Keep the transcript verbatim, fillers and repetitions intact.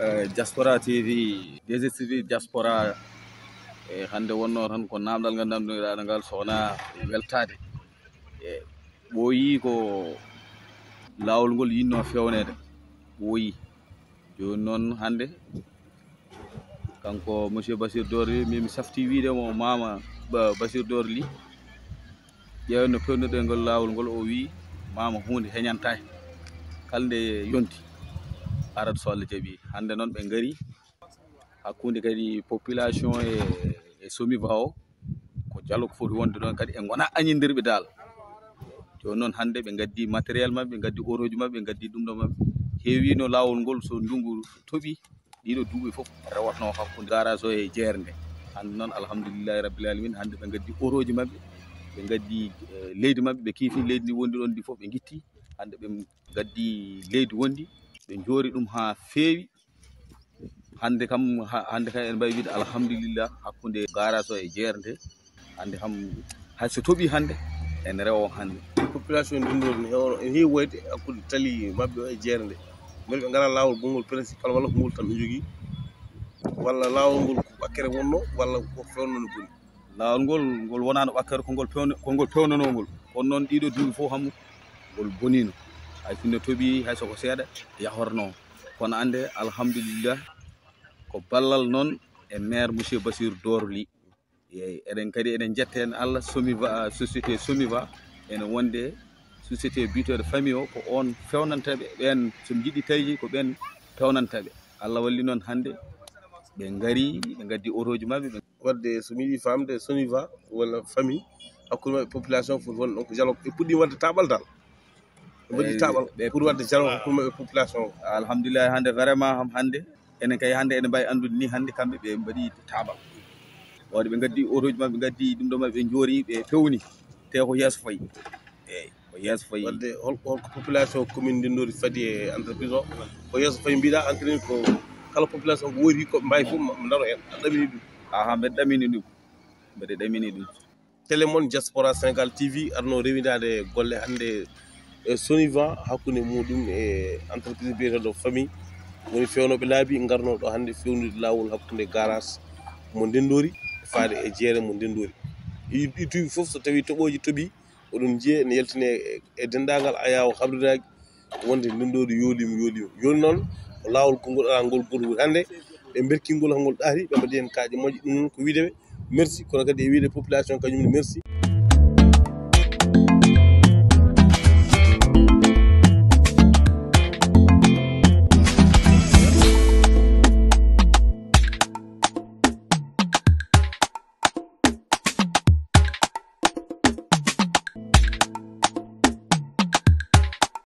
Eh, Diaspora T V, D S T V Diaspora, e hannde wonnoo tan ko naamndal ngal naamndiraa ngal, so wonaa weltaade. E ɓooyii ko laawol ngol yinnoo fewneede, ɓooyii. Jooni noon hannde, kanko monsieur Basir Dorli, min mi saftii wiyde mo Maama Ba-, Basir Dorli, ƴeewen no peewnoɗen ngol laawol ngol, o wii Maama huunde heñantaa heen. Kala nde yonti, arat so Allah jaɓii. Hannde noon ɓe ngari hakkunde kadi population e, e Somiva o, ko dialogue foti wonde ɗoon kadi, e ngonaa añindirɓe daal. Jooni noon hannde ɓe ngaddi matériel maɓɓe, ɓe ngaddi autoji maɓɓe, ɓe ngaddi ɗum ɗo maɓɓe. Heewino laawol ngol so ndunngu toɓii, ɗiɗo duuɓi fof rewatnoo hakkunde garage o e jeere nde. Hannde noon alhamdulillahi rabbil alamin, hannde ɓe ngaddi autoji maɓɓe, ɓe ngaddi, eh, leydi maɓɓe, ɓe kiifi leydi ndi wondi ɗoon ndi fof ɓe ngitti. Hannde ɓe ngaddi leydi wondi, ɓe njoori ɗum haa feewi. Hannde kam, ha-, hannde kam en mbawi wiide alhamdulillah hakkunde garage o e jeere nde. Hannde kam hay so toɓii hannde, en rewo hannde. Population Ndundoori ne heewo, ene heewi woyde hakkunde tali maɓɓe o e jeere nde. Mbele ɓe ngalaa laawol gongol principal walla ko ngol tan ɓe njogii, walla laawol ngol ko ɓakkere wonno, walla ko fewndo no boni. Laawol ngol, ngol wonaano ɓakkere, ko ngol pewno-, ko ngol pewnanoo ngol. Kono noon ɗiɗo duuɓi fof ham ngol boniino. Hay sinno toɓii, hay so ko seeɗa yahornoo. Kono annde, alhamdulillah, ko ballal noon e maire monsieur Basir Dorli. Eey, eɗen kadi, eɗen njetta heen Allah, Somiva, société Somiva, ene wonde société biyetooɗo famille o, ko oon fewnanta ɓe, ɓeen so njiɗi tawi ko ɓeen pewnanta ɓe. Allah walli noon hannde ɓe ngari, ɓe ngaddi autoji maɓɓe, ɓe waɗde, so mi yiɗi faamde, Somiva walla famille hakkunde maɓɓe population foti won ɗon ko dialogue. Ɓe puɗɗii waɗde taaɓal dal. Ɓe mbaɗi taaɓal ɓe pour waɗde dialogue hakkunde maɓɓe population o. Alhamdulillahi, hannde vraiment ham hannde, enen kay hannde ene mbawi anndude ni hannde kamɓe ɓe mbaɗi taaɓal. Waɗde ɓe ngaddi autoji maɓɓe, ɓe ngaddi ɗum ɗo maɓɓe, ɓe njoori, ɓe pewni. Te ko yeeso fayi. Eey, ko yeeso fayi. Waɗde hol-, holko population commune Ndindoori fadi e entreprise o? Ko yeeso fayi mbiɗa, entreprise ko kala population ko woyti ko mbawi fof ma, ma ndaro heen. A ɗamini ɗum? Aha, mbeɗa ɗamini ɗum. Mbeɗa ɗamini ɗum. Télé mon Diaspora Sénégal T V arno rewindaade golle hannde e Soniva hakkunde muɗum e entreprise biyeteeɗo Famille, woni fewnooɓe laabi ngarnooɗo hannde fewnude laawol hakkunde garage mo Ndenndoori faade e jeere mo Ndenndoori. Ɗi, ɗi duuɓi fof so tawii toɓooji toɓii, oɗon njiyee ene yaltine e, e denndaangal ayaawo habriraaji wonde Ndenndoori yooliima, yooliima. Jooni noon ko laawol konngol alaa ngol gootol woni hannde. Ɓe mberkii ngol haa ngol ɗaati, ɓe mbaɗi heen kaaƴe moƴƴe. Ɗum noon ko wiyde ɓe merci, kono kadi e wiyde population kañum ne merci.